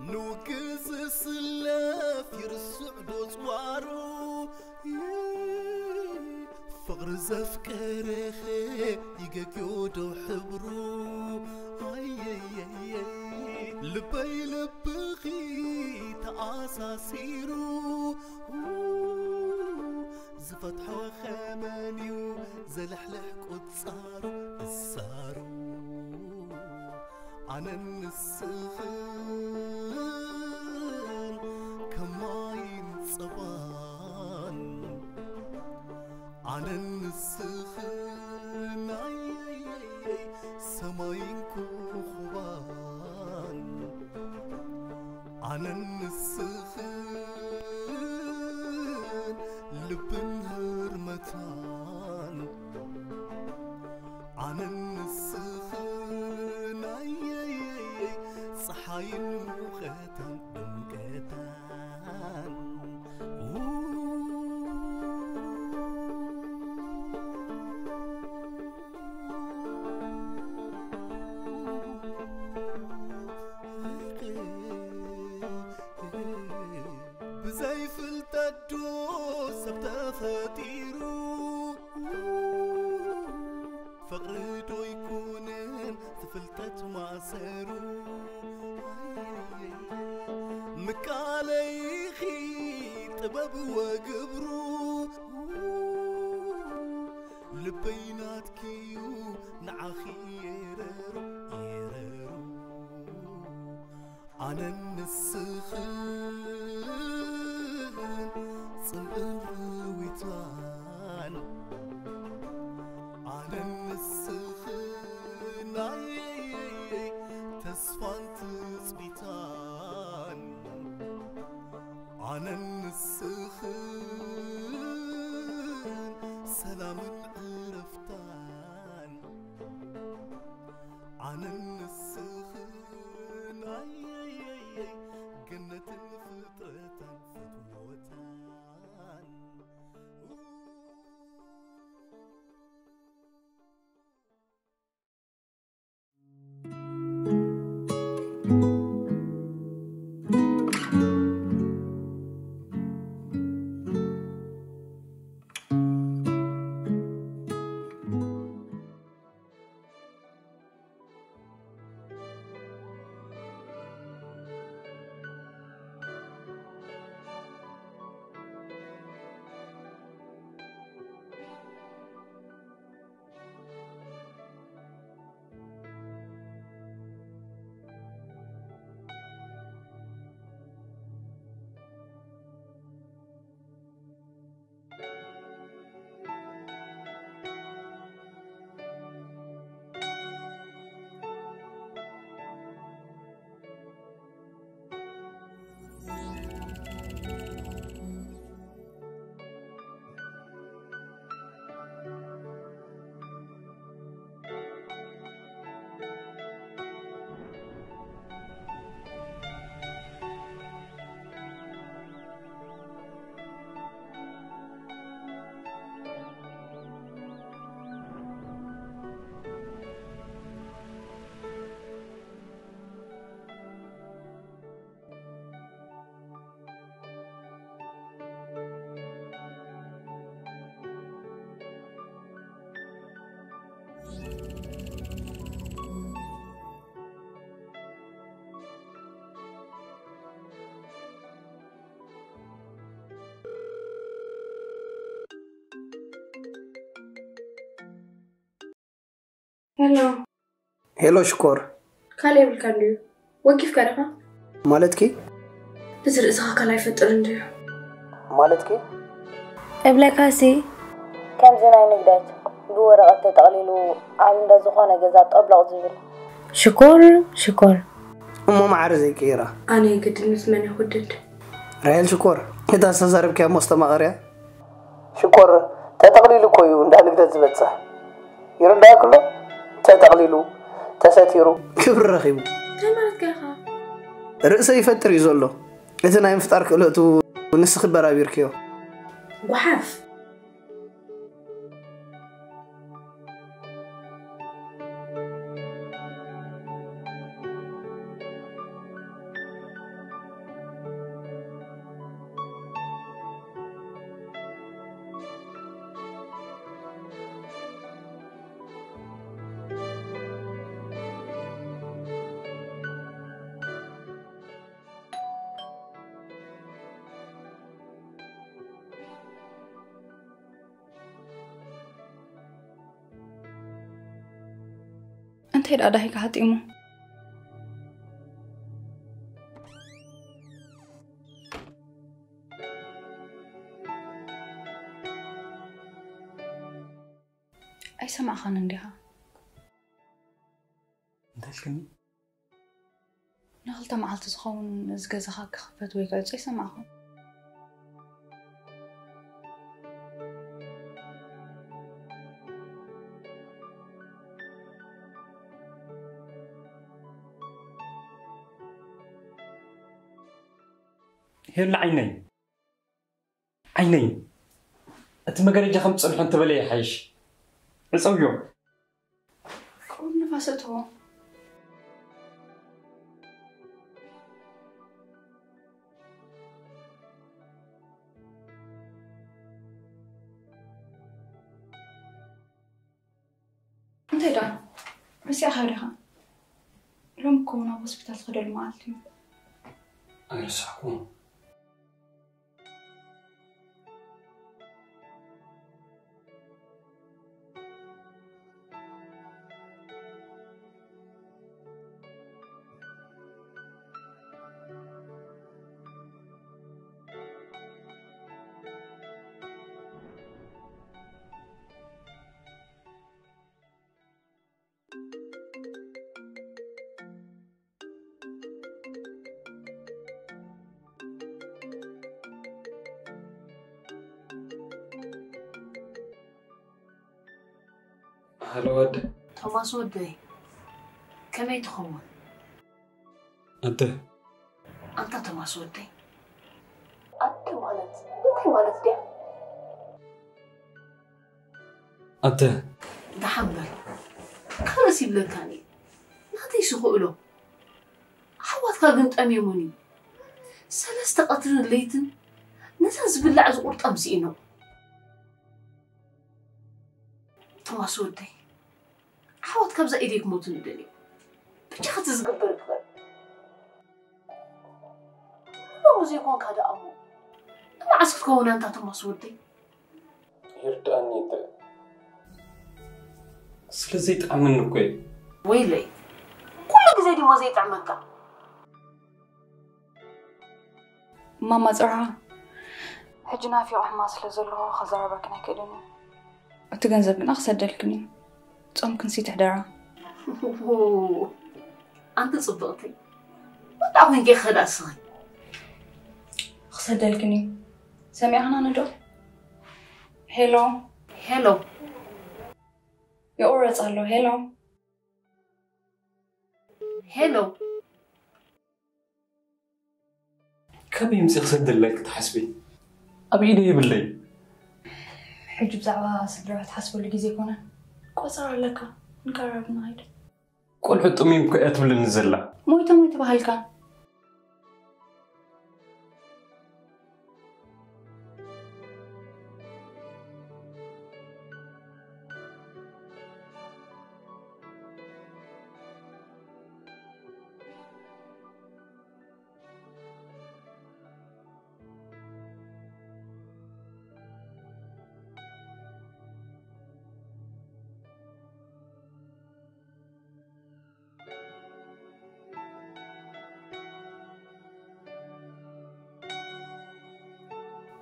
ንውግእ ዝስለፍ ይርስዕ ዶ ጽዋሩ? ፍቕሪ ዘፍቀረኸ ይገግዮ ዶ ሕብሩ? ኣየየየይ፣ ልበይ ልብኺ ተኣሳሲሩ፣ ዝፈትሖ ኸመንዩ ዘልሕልሕ ቁጻሩ እሳሩ። ኣነን ንስኽን ከማይን ጸባን፣ ኣነን ንስኽን ኣየየየይ ሰማይን ኮኾባን፣ ኣነን ንስኽን ልብን ህርመታን፣ ኣነን ንስኽን ኣየየየይ ጸሓይን ሙቐታን ድምቀታን። ብዘይ ፍልጠት ዶ ሰብ ተፈጢሩ? ፍቕሪ ዶ ይኩንን ፍልጠት ማእሰሩ? ምቃለይኺ ጥበብ ወግብሩ፣ ልበይ ናትኪዩ ንዓኺ የረሩ፣ የረሩ። ኣነን ንስኽን ጽምእን ርዊታን፣ ኣነን ንስኽን ኣየየየይ ተስፋን ትጽቢታን፣ ኣነን ንስኽን ሰላምን ዕረፍታን፣ ኣነን ንስኽን ኣየየየይ ገነትን ፍጥረታን ፍትወታን። ሄሎ። ሄሎ ሽኮር። ካልእ የብልካን ድዩ? ወጊፍካ ዲኻ? ማለትኪ? እዚ ርእስኻ ካልእ ኣይፈጥርን ድዩ? ማለትኪ? እብለካሲ። ከምዚ ናይ ንግደት ብወረቐት ተጠቕሊሉ ኣብ እንዳ ዝኾነ ገዛ ጠብለቕ ዝብል። ሽኮር፣ ሽኮር። እሞ ማዕረ ዘይቀይራ። ኣነ ግድን ምስ መን ይኹድድ? ራሄል ሽኮር፣ እታ ዝተዛረብክያ እሞ ኣስተማቐርያ? ሽኮር ተጠቕሊሉ እኮ እዩ እንዳ ንግደት ዝበጽሕ። ይርዳእክሎ? ተጠቕሊሉ፣ ተሰቲሩ። ክብሪ ረኺቡ። እንታይ ማለትካ ኢኻ? ርእሰ ይፈጥር እዩ ዘሎ። እቲ ናይ ምፍጣር ክእለቱ ንስኺ በራቢርክዮ። ጓሓፍ። እንታይ ደኣ ዳሂካ ሓጢሙ? ኣይሰማዕኻን እንዲኻ? እንታይ ኢልክኒ? ንኽልተ መዓልቲ ዝኸውን እዚ ገዛኻ ክኽፈት ወይ ክዕጾ ኣይሰማዕኹን። ሄሉ ዓይነይ፣ ዓይነይ፣ እቲ መጋረጃ ከም ጽንሑ እንተበለ ይሓይሽ። ዕጸውዮ። ቁሩብ ንፋስ እትዎ። እንታይ ደኣ? ረሲዕኻዮ ዲኻ? ሎሚ እኮ ናብ ሆስፒታል ትኸደሉ መዓልቲ እዩ። ኣይረሳዕኩዎን። ሃሎ ወደ። ቶማስ ወደይ፣ ከመይ ትኸውን? ኣደ። ኣንታ ቶማስ ወደይ። ኣደ ማለት እንታይ ማለት ድያ? ኣደ። ደሓን በል። ካልእስ ይብለካን እዩ። ናተይስ ይኽእሎ። ኣሕዋትካ ግን ጠሚሙኒ። ሰለስተ ቀትርን ለይትን ነዛ ዝብላዕ ዝቑርጠም ስኢኖም። ቶማስ ወደይ፣ ኣሕዋት ካብዛ ኢደይ ክሞቱ ንደልዮም። ብቻ እቲ ዝግበር ግበር። ሎሚ ዘይኮንካ ደኣ እሞ ንመዓስ ክትከውን ኣንታ ቶማስ ወደይ? ይርድኣኒ እንተ። ስለ ዘይጥዓመኒ እኮ እዩ። ወይለይ፣ ኩሉ ግዜ ድሞ ዘይጥዕመካ? ማማ ጽርሃ፣ ሕጂ ናፊቑ ሕማ ስለ ዘለኹ ከዘራርበክን ኣይክእልን እዩ። እቲ ገንዘብ ግና ክሰደልክን እዩ። ጾምክንሲ ትሕደራ። ኣንቲ ጽብቕቲ፣ ወዳ ኮይንኪ ክኸዳ እስኺ። ክሰደልክን እዩ። ሰሚዕኽናኒ ዶ? ሄሎ። ሄሎ። ይቑረጽ ኣሎ። ሄሎ። ሄሎ። ከመይ ምጽእ ክሰደለይ ክትሓስቢ? ኣብ ኢደ የብለይ። ሕጂ ብዛዕባ ስድራ ትሓስበሉ ግዜ ኣይኮነን። ቆጸራ ኣለካ። ንቀራረብ ንኸይድ። ቆልዑ ጥምዮም እኮ እያ ትብለኒ ዘላ። ሞይቶም ኣይተባሃልካ።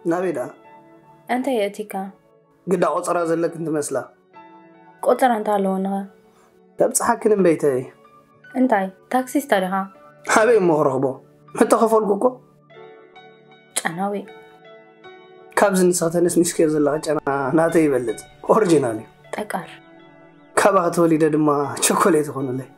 ናበይ ደኣ? እንታይ የእቲካ? ግዳ ቆጸራ ዘለክን ትመስላ። ቆጸራ እንታይ ኣለወንኸ? ተብጽሓክን እምበይተይ። እንታይ? ታክሲስታ ዲኻ? ኣበይ እሞ ክረኽቦ? ምተኸፈልኩ እኮ። ጨናዊ። ካብዚ ንስኺ ተነስኒስክዮ ዘለኺ ጨና ናተይ ይበልጽ። ኦሪጂናል እዩ። ጠቃር። ካባኺ ተወሊደ ድማ ቸኮሌት ይኾነለይ።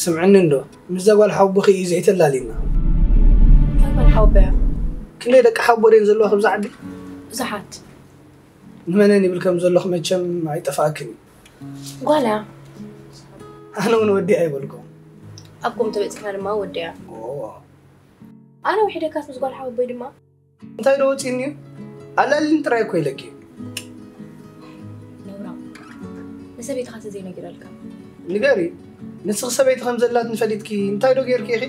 ስምዕኒ እንዶ፣ ምስዛ ጓል ሓውቦኺ እዩ ዘይተላልዩና። እንታይ ጓል ሓውቦ እያ? ክንደይ ደቂ ሓውቦ ደን ዘለዋ ኣብዚ ዓዲ? ብዙሓት። ንመነን ይብል ከም ዘለኹ መቸም ኣይጠፍኣክን እዩ። ጓል እያ። ኣነ እውን ወዲ ኣይበልኩም። ኣብኩም ተበፂሕና ድማ ወዲ እያ። ኦ። ኣነ ውሒደካስ ምስ ጓል ሓወቦይ ድማ እንታይ ዶ ወፂእኒ እዩ? ኣላልኒ ጥራይ እኮ ኢለኪ። ነውራ። ንሰበይትኻ ተዘይነጊረልካ። ንገሪ። ንስኺ ሰበይቲ ከም ዘላትኒ ፈሊጥኪ እንታይ ዶ ጌርኪ ኢኺ?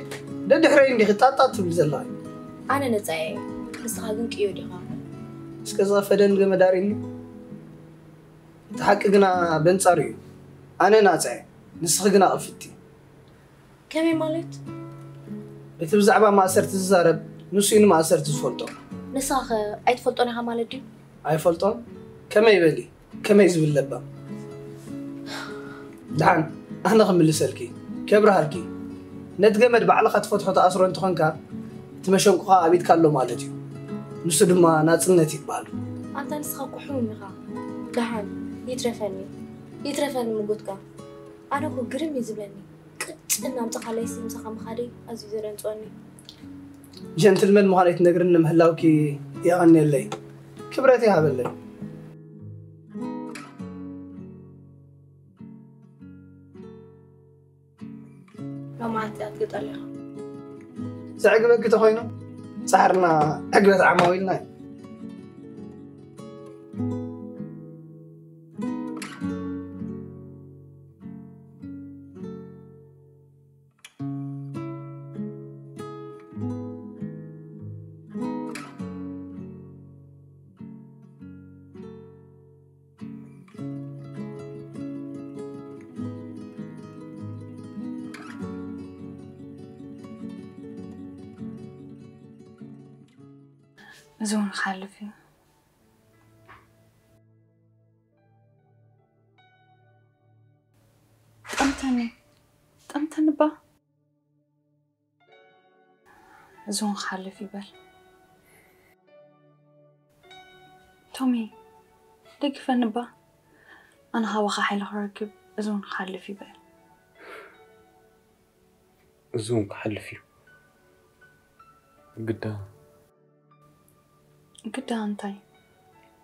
ደድሕረይ እንዲኺ ጣጣ ትብሊ ዘለኺ። ኣነ ነጻ እየ። ንስኻ ግን ቅዮ ዲኻ? እስከ ዝኸፈደኒ ገመድ ኣርእኒ። እቲ ሓቂ ግና በንጻሩ እዩ። ኣነ ናጻ እየ። ንስኺ ግና ክፍቲ። ከመይ ማለት? እቲ ብዛዕባ ማእሰርቲ ዝዛረብ ንሱ እዩ ንማእሰርቲ ዝፈልጦ። ንስኻ ኸ ኣይትፈልጦን ኢኻ ማለት ድዩ? ኣይፈልጦን? ከመይ በሊ? ከመይ ዝብል ለባም? ደሓን ኣነ ክምልሰልኪ፣ ከብርሃልኪ። ነቲ ገመድ ባዕልኻ ትፈትሖ ትኣስሮ እንተኾንካ፣ እቲ መሸንቁኻ ኣብ ኢድካ ኣሎ ማለት እዩ። ንሱ ድማ ናጽነት ይበሃል። ኣንታ ንስኻ እኮ ሕሙም ኢኻ። ደሓን ይትረፈኒ፣ ይትረፈኒ ምጉትካ። ኣነ እኮ ግርም እዩ ዝብለኒ። ቅጭን ኣምጻኻለይሲ ምሳኻ ምኻደይ ኣዝዩ ዘደንጽወኒ። ጀንትልመን ምዃነይ ትነግርኒ ምህላውኪ የቐንየለይ። ክብረት ይሃበለይ። ሎማዓንቲ ኣትግጠል ኢኻ። ዘዕግበኪ ተኾይኑ ጻዕርና ዕግበት ዓማዊልና እዩ። እዚ እውን ክሓልፍ እዩ። ጠምተኒ፣ ጠምተኒ እባ። እዚ እውን ክሓልፍ ይበል። ቶሚ፣ ደግፈኒ እባ። ኣነ ካባኻ ሓይሊ ክረክብ፣ እዚ እውን ክሓልፍ ይበል። እዚ እውን ክሓልፍ እዩ። ግዳ ግዳ እንታይ?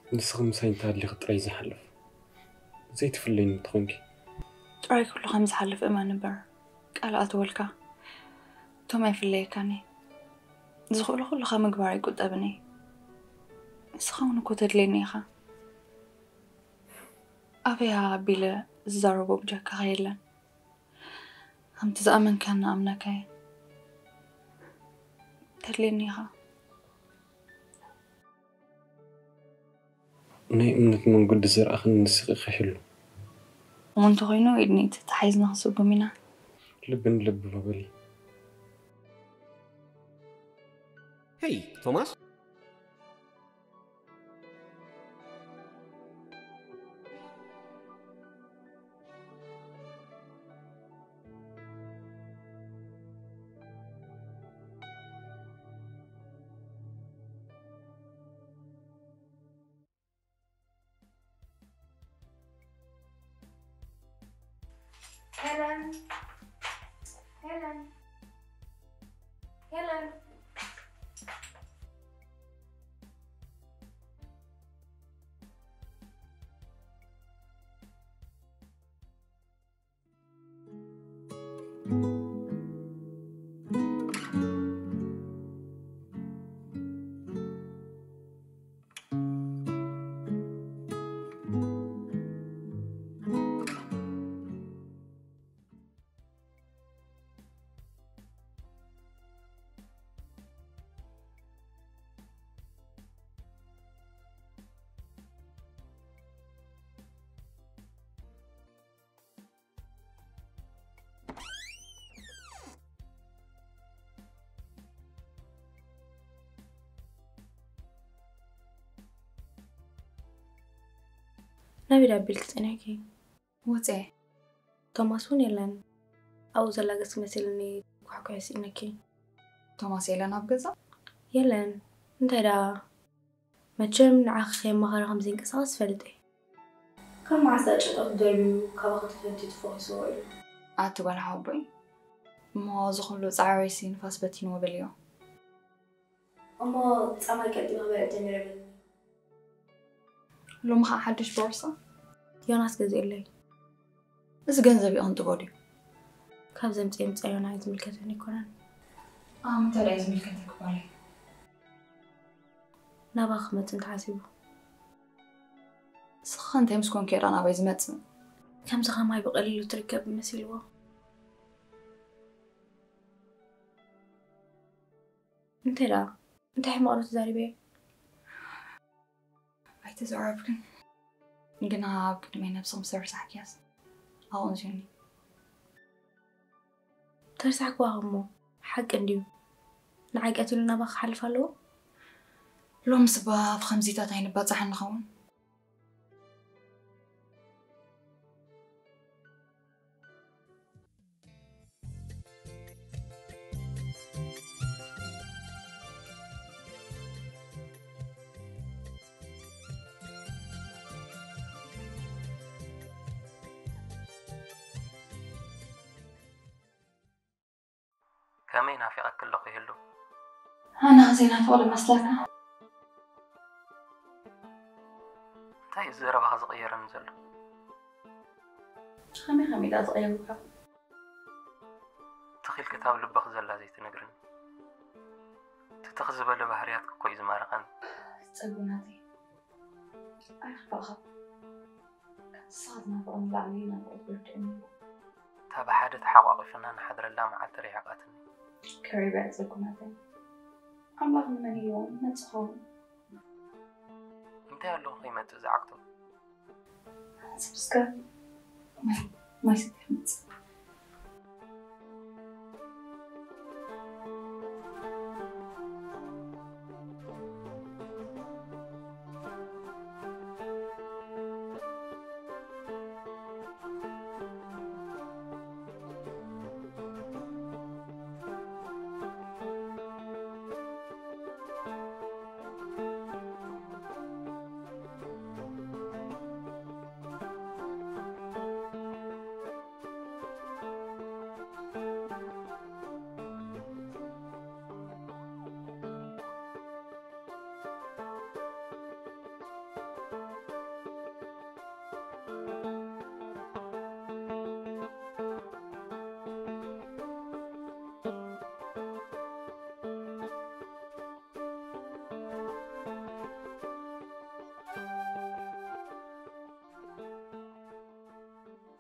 ንስኺ ምሳይ እንተሃሊኺ ጥራይ ዝሓልፍ። ዘይትፍለይኒ እንተኾንኪ። ጥራይ ኩሉ ከም ዝሓልፍ እመን እምበር፣ ቃል ኣትወልካ። ቶም ኣይፍለየካን እየ። ዝኽእሎ ኩሉ ካብ ምግባር ኣይቁጠብን እየ። ንስኻ እውን እኮ ተድልየኒ ኢኻ። ኣበይ ኣቢለ ዝዛረቦ ብጀካኻ የለን። ከምቲ ዝኣመንካኒ ኣምነካ እየ። ተድልየኒ ኢኻ። ናይ እምነት መንገዲ ዘርእኽኒ ንስኺ ኢኺ ሄሉ። እሞ እንተኾይኑ ኢድኒት ተታሒዝና ክንስጉም ኢና። ልቢ ንልቢ በሊ። Hey, Thomas? Helen. Helen. Helen. ናበይ ኣቢልኪ ጸኒሕኪ? ወጸ። ቶማስ እውን የለን። ኣብኡ ዘላ ገጽ መሲልኒ ኳሕኩሕ ስኢነኪ። ቶማስ የለን ኣብ ገዛ? የለን። እንታይ ደኣ? መቸም ንዓኺ ከየማኸረ ከም ዘይንቀሳቐስ ትፈልጢ። ካብ መዓስ ደኣ ጭንቀቱ ደርብዩ ካባኺ ተፈንቲቱ ፈኺስዎ እዩ? ኣቲ ጓል ሓወቦይ፣ እሞ እዚ ኩሉ ጻዕረይሲ ንፋስ በቲንዎ በልዮ። እሞ ጻማይ ቀልጢፈ ክበልዕ ጀሚረ በልኒ። ሎሚ ኸዓ ሓድሽ ቦርሳ? ዮናስ ገዚኡለይ። እዚ ገንዘብ ይቕንጥቦ ድዩ? ካብ ዘምጽኦ ምጻዮ ናይ ዝምልከተኒ ኣይኮነን። ኣም እንታይ ደኣ ዝምልከተክ ጓለይ? ናባኺ ክመጽእ እንተሓሲቡ። ንስኺ እንታይ ምስ ኮንኪ እየ ደኣ ናባይ ዝመጽእ? ከምዚ ከማይ ብቐሊሉ ትርከብ መሲልዎ። እንታይ ደኣ? እንታይ ሕማቕ ዶ ተዛሪበ? ኣይተዛረብክን። ግና ኣብ ቅድመይ ነብስኺ ምስ ረሳሕክያስ ኣቕንዝዩኒ። ተረሳሕክዋ እሞ ሓቂ እንድዩ። ንዓይ ቀቲሉ ናባኺ ክሓልፍ ኣለዎ? ሎምስ እባ ኣብ ከምዚታት ኣይንባጻሕን ንኸውን። ከመይ ናፊቐኪ ኣለኹ ይህሉ። ኣነ ዘይናፍቕ ዶ መስለካ? እንታይ እዩ ዘረባኻ ዝቕየረኒ ዘሎ? ከመይ ከመይ ደኣ ዝቐየሩካ? ትኺልኪ እታ ኣብ ልብኺ ዘላ ዘይትነግርኒ። ትትኽ ዝበለ ባህርያትኪ እኮ እዩ ዝማርኸኒ። ጸጉናተይ ኣይኽፋእኻ። ካብ ንስኻ ዝናፍቕ ንላዕሊ ናፍቖት ይርድእኒ ኣሎ። እታ ብሓደ ተሓቋቒፍና ንሓድረላ መዓልቲ ርሒቓትኒ። ከሪበ ጸጉናተይ። ኣምላኽ ንመን ኢሉ መጽእ ኸውን? እንታይ ኣሎ ከይመጽእ ዝዓግቶ? ስብስከ ማይ ማይ ሰትየ መጽእ።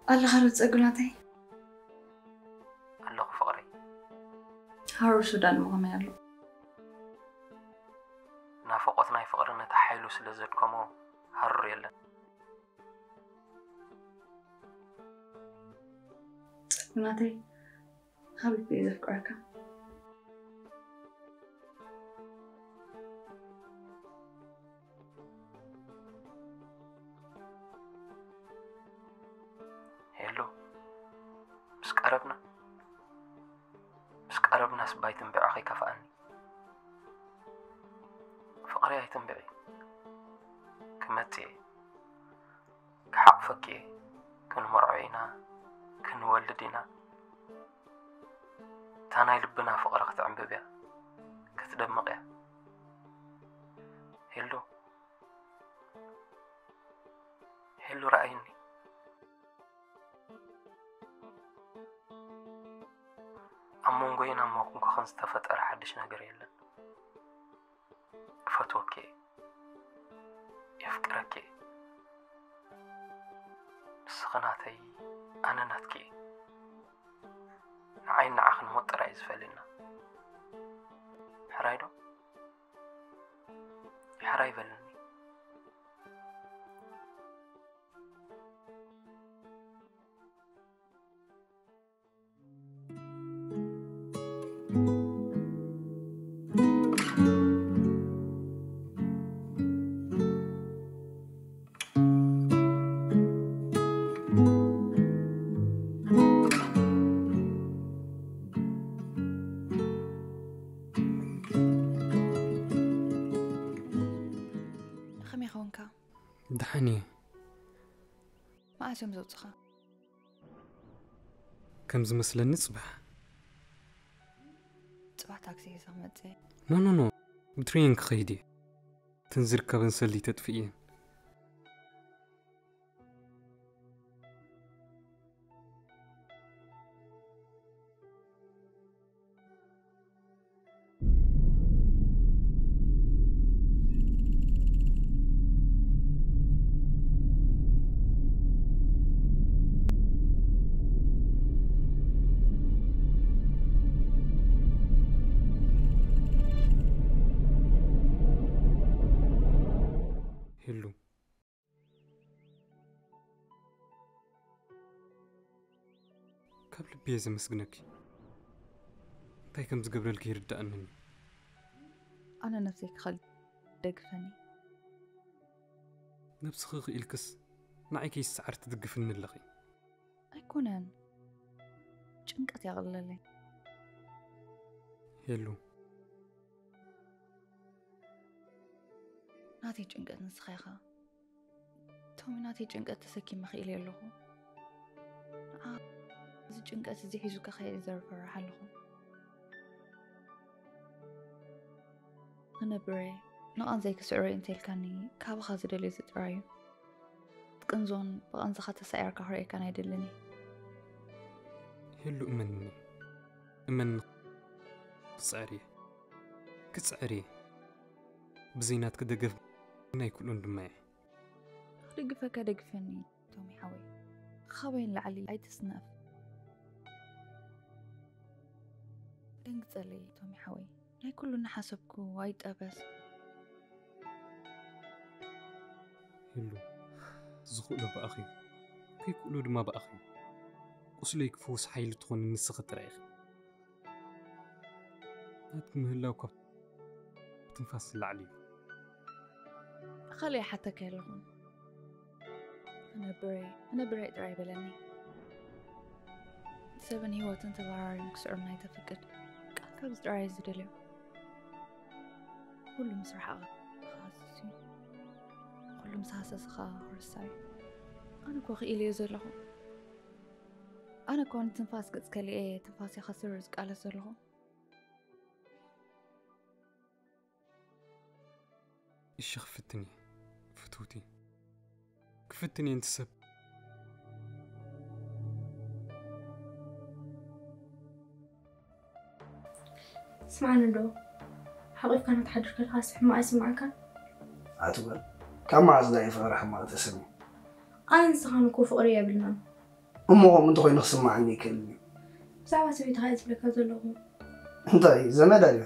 ኣለኻ ዶ ጸጉናተይ? ኣለኹ ፍቕረይ። ሃሩር ሱዳን እሞ ከመይ ኣሎ? ናፍቖት ናይ ፍቕሪ ነቲ ሓይሉ ስለ ዘድከሞ ሃሩር የለን። ጸጉናተይ፣ ካብ ልቢ እየ ዘፍቅረካ። ሄሉ፣ ምስ ቀረብና፣ ምስ ቀረብናስ ባይ ትንብዐኺ ከፍኣኒ። ፍቕሪ ኣይትንብዒ። ክመጽእ እየ። ክሓቕፈኪ እየ። ክንመርዖ ኢና፣ ክንወልድ ኢና። እታ ናይ ልብና ፍቕሪ ክትዕምብብ እያ፣ ክትደምቕ እያ። ሄሉ፣ ሄሉ ረኣይኒ። ኣብ መንጎይን ኣብ መንጎኽን ዝተፈጠረ ሓድሽ ነገር የለን። እፈትወኪ እየ። የፍቅረኪ እየ። ንስኺ ናተይ፣ ኣነ ናትኪ እየ። ንዓይን ንዓኽን ሞት ጥራይ እዩ ዝፈልየና። ሕራይ ዶ? ሕራይ በልኒ። ከመይ ኾንካ? ደሓን እየ። መዓስ እዮም ዘውጽኻ? ከም ዝመስለኒ ጽባሕ። ጽባሕ ታክሲ ሒዘ ክመጽእ እየ። ኖ ኖ ኖ፣ ብትሬን ክኸይድ እየ። እተን ዝርከበን ሰልዲ ተጥፍእየን። ሄሉ፣ ካብ ልቢ እየ ዘመስግነኪ። እንታይ ከም ዝገብረልኪ ይርድኣንን እዩ። ኣነ ነብሰይ ክኸል ደግፈኒ። ነብስኺ ክኢልክስ ንዓይ ከይስዓር ትድግፍኒ ኣለኺ። ኣይኮነን፣ ጭንቀት የቕልለለይ። ሄሉ፣ ናተይ ጭንቀት ንስኻ ኢኻ። ቶሚ፣ ናተይ ጭንቀት ተሰኪመ ክኢለ ኣለኹ። ንዓ፣ እዚ ጭንቀት እዚ ሒዙ ከኸየ ዘርፈርሕ ኣለኹ። ክነብር እየ። ንቓንዘይ ክስዕሮ እየ እንተልካኒ፣ ካባኻ ዝደልዮ እዚ ጥራይ እዩ። ክትቅንዞን ብቓንዝኻ ተሳዒርካ ክርእየካን ኣይደልን እየ። ሄሉ፣ እመንኒ። እመን፣ ክጽዕር እየ። ክጽዕር እየ። ብዘይ ናትኪ ደገፍ ግን ኣይክእሎን ድማ እየ። ክድግፈካ ደግፈኒ፣ ቶሚ ሓወይ። ካባይ ንላዕሊ ኣይትስነፍ። ደንግጸለይ፣ ቶሚ ሓወይ። ናይ ኩሉ እናሓሰብኩ ኣይጠበስ። ሄሉ፣ ዝኽእሎ ብኣኺ እዩ። ከይክእሎ ድማ ብኣኺ እዩ። ቁስለይ ክፍውስ ሓይሊ ትኾኒ ንስኺ ጥራይ ኢኺ። ናትኪ ምህላው ካብ ትንፋስ ዝላዕሊ እዩ። ካልእ ይሓተካ የለኹን። ክነብር እየ፣ ክነብር እየ ጥራይ በለኒ። ሰብን ህይወትን ተበራሪም ክስዕሩና ኣይተፍቅድ። ቃልካ እዚ ጥራይ እዩ ዝደልዮ። ኩሉ ምስ ረሓቐ ክሃስስ እዩ። ኩሉ ምስ ሃሰሰ ኸኣ ክርሳዕ እዩ። ኣነ እኮ ክኢለዮ ዘለኹ። ኣነ እኮ ንትንፋስ ገጽ ከሊኤ ትንፋሰይ ከስርር ዝቃለስ ዘለኹ። እሺ፣ ክፍትን እየ ፍትውቲ። ክፍትን እየ፣ እንት ሰብ። ስምዓኒ ዶ፣ ሓቂፍካ ናትሓድር ከለኻስ ሕማቕ ኣይስምዓካን? ኣቲ ጓል፣ ካብ መዓዝ ዳ እዩ ፍቕሪ ሕማቕ ተሰምዩ? ኣነ ንስኻን እኮ ፍቕሪ የብልናን። እሞ ከምኡ እንተኾይኑ ክስምዓኒ ይክእል እዩ። ብዛዕባ ሰበይትኻ እየ ዝብለካ ዘለኹ። እንታይ፣ ዘመዳ ድያ?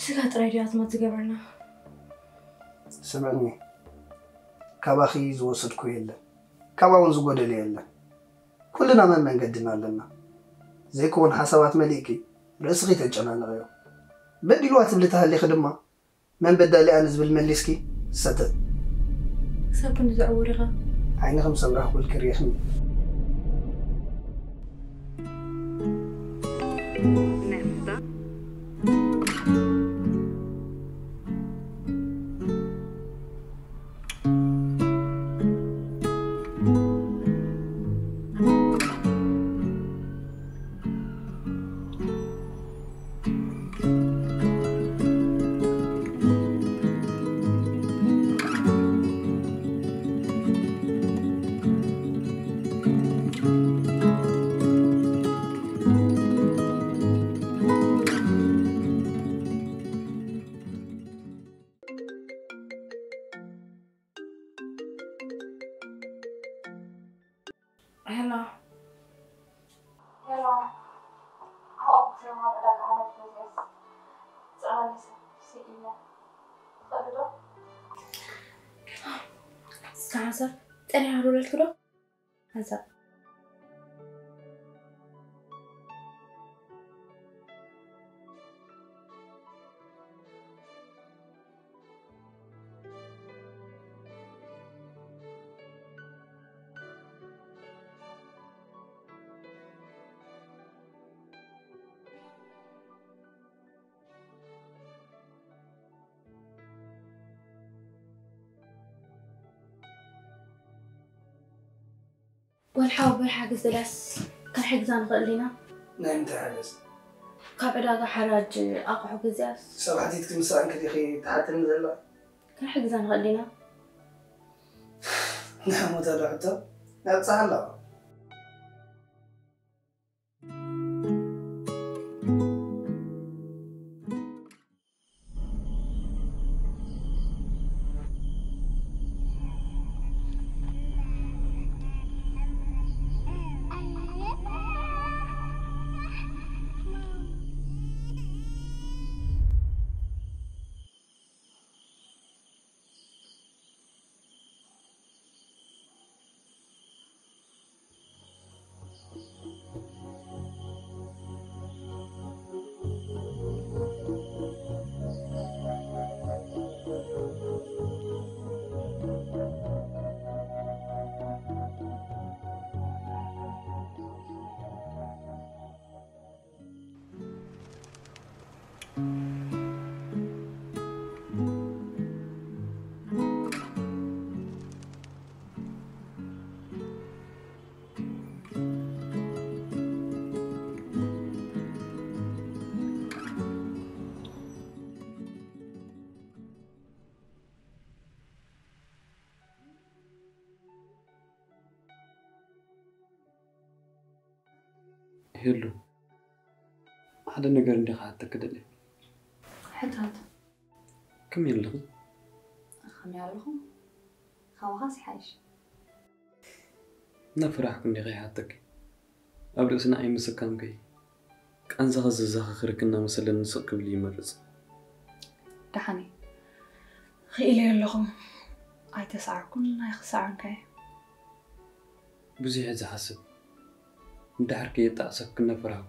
ስጋ ጥራይ ድዩ ኣዝማድ ዝገበርና? ስምዕኒ፣ ካባኺ ዝወሰድኩ የለን፣ ካብኣ እውን ዝጎደለ የለን። ኩልና መመንገድና ኣለና። ዘይከውን ሓሳባት መሊእኪ ርእስኺ ተጨናንቕዮ። በዲልዋ ትብሊ ተሃሊኺ ድማ፣ መን በዳሊ ኣነ ዝብል መሊስኪ ሰተት። ክሳብ ክንዲ ዘዕውር ኢኻ። ዓይንኺ ምስ ኣብራህኩልኪ ርኢኽኒ። ሄሎ። ሄሎ። ኣብ ኣክሱም ኣብ ዕዳጋ ዓመት ገዚአስ ዝጸዓኒ ሰብ ስኢነ። ትኸዲ ዶ? እስከ ሓንሳብ ጠሪኻ ደውለልኪ ዶ? ሓንሳብ። ጓል ሓወቦይ ሓገዝ ደልያስ ክንሕግዛ ንኽእል ኢና። ናይ ምንታይ ሓገዝ? ካብ ዕዳጋ ሓራጅ ኣቕሑ ገዚኣስ? ሰብ ሓቲትኪ ምሳእንኪ ዲኺ ትሓትኒ ዘለኺ? ክንሕግዛ ንኽእል ኢና። ንሕሞታ ዶ ሕቶ? ነብጽሓ ኣለዋ። ሄሉ፣ ሓደ ነገር እንዲኻ ክሓተኪ ደልየ። ሕተት። ከመይ ኣለኺ? ከመይ ኣለኹ? ካባኻስ ይሓይሽ። እናፈራሕኩ እንዲኻ ይሓተኪ። ኣብ ርእስና ኣይምስካምከይ። ቃንዛኻ ዘዘኻኽረኪ እናመሰለኒ ስቕ ክብል ይመርጽ። ደሓን እየ። ክኢለ ኣለኹ። ኣይተሳዕርኩን ኣይክሳዕርን ከ። ብዙሕ እየ ዝሓስብ። ንድሓር ከየጣዕሰኪ እናፈራህኩ።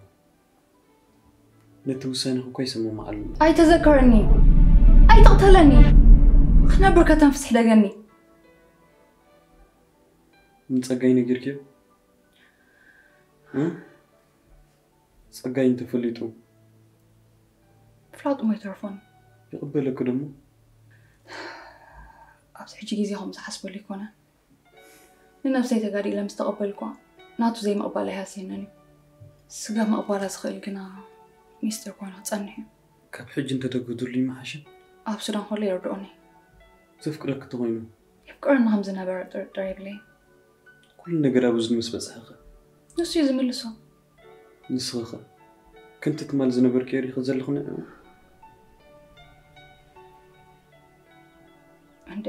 ነቲ ውሳኔኺ እኮ ይሰማማዓሉ። ኣይተዘከረኒ። ኣይትቕተለኒ። ክነብር ከተንፍስ ሕደገኒ። ንጸጋይ ነጊርክዮ? እ? ጸጋይ እንተፈሊጡ? ፍላጡ ሞ ይተርፎን። ይቕበለኪ ደሞ? ኣብዚ ሕጂ ግዜ ከምኡ ዝሓስበሉ ኣይኮነን። ንነብሰይ ተጋዲለ ምስ ተቐበልኳ፣ ናቱ ዘይምቕባል ኣይሃስየንን እዩ። ስጋ ምቕባላ ዝኽእል ግና ሚስጥር ኮይኑ ክጸንሕ እዩ። ካብ ሕጂ እንተተግህድሉ ይመሓሸ። ኣብ ሱዳን ከሎ የርድኦኒ። ዘፍቅረኪ እንተኾይኑ? የፍቅረኒ ከም ዝነበረ ጥርጥር የብለይን። ኩሉ ነገር ኣብ እዝኑ ምስ በጽሐ ኸ? ንሱ እዩ ዝምልሶ። ንስኺ ኸ? ከምቲ ትማል ዝነበርክዮ ርኢኺ ዘለኺ ንዕኡ? እንዴ?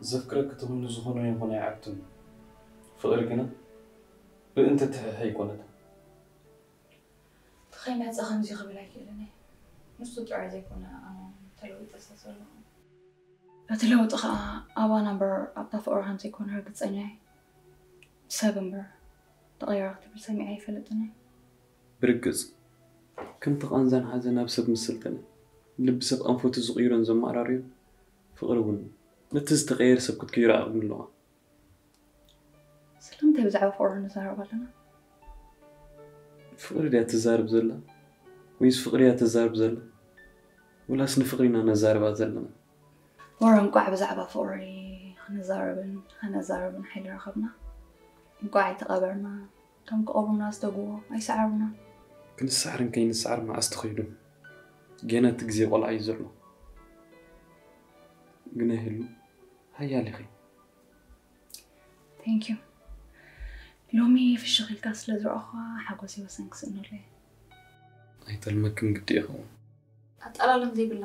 ዘፍቅረኪ እንተኾይኑ ዝኾነ ይኹን ኣይዓግቶን። ፍቕሪ ግና ብእንተትሕሒ ኣይኮነትን። እቲ ከይመጸ ከምዚ ክብል ኣይክእልን እየ። ንሱ ጥራይ ዘይኮነ፣ ኣነ እውን ተለዊጠ ስለ ዘለኹ። እቲ ለውጢ ኸኣ ኣባና እምበር ኣብታ ፍቕሪ ከም ዘይኮነ ርግጸኛ እየ። ሰብ እምበር ተቐይራ ክትብል ሰሚዐ ኣይፈልጥን እየ። ብርግጽ፣ ከምቲ ቃንዛን ሓዘን ኣብ ሰብ ምስ ሰልጠነ፣ ልቢ ሰብ ኣንፈቱ ዝቕይሮን ዘመዓራርዮን፣ ፍቕሪ እውን ነቲ ዝተቐየረ ሰብ ክትቅይሮ ዓቕሚ ኣለዋ። ስለምንታይ ብዛዕባ ፍቕሪ ንዛረብ ኣለና? ፍቕሪ ድያ ትዛረብ ዘላ? ወይስ ፍቕሪ እያ ትዛረብ ዘላ? ወላስ ንፍቕሪ ኢና ነዛርባ ዘለና? ወረ እንቋዕ ብዛዕባ ፍቕሪ ክንዛረብን ከነዛርብን ሓይሊ ረኸብና። እንቋዕ ኣይተቐበርና። እቶም ክቐብሩና ዝደግዎ ኣይሰዓሩና። ክንሰዓርን ከይንሰዓር መዓስ ተኸይዱ? ገና እቲ ግዜ ቆልዓ እዩ ዘሎ። ግና ይህሉ፣ ሓያል ኢኺ። Thank you። ሎሚ ፍሽኽ ኢልካ ስለ ዝረኣኹኻ ሓጎሰይ ወሰን ክስእነሉ እየ። ኣይጠልመክን ግዲ ይኸውን። ኣጠላለም ዘይብላ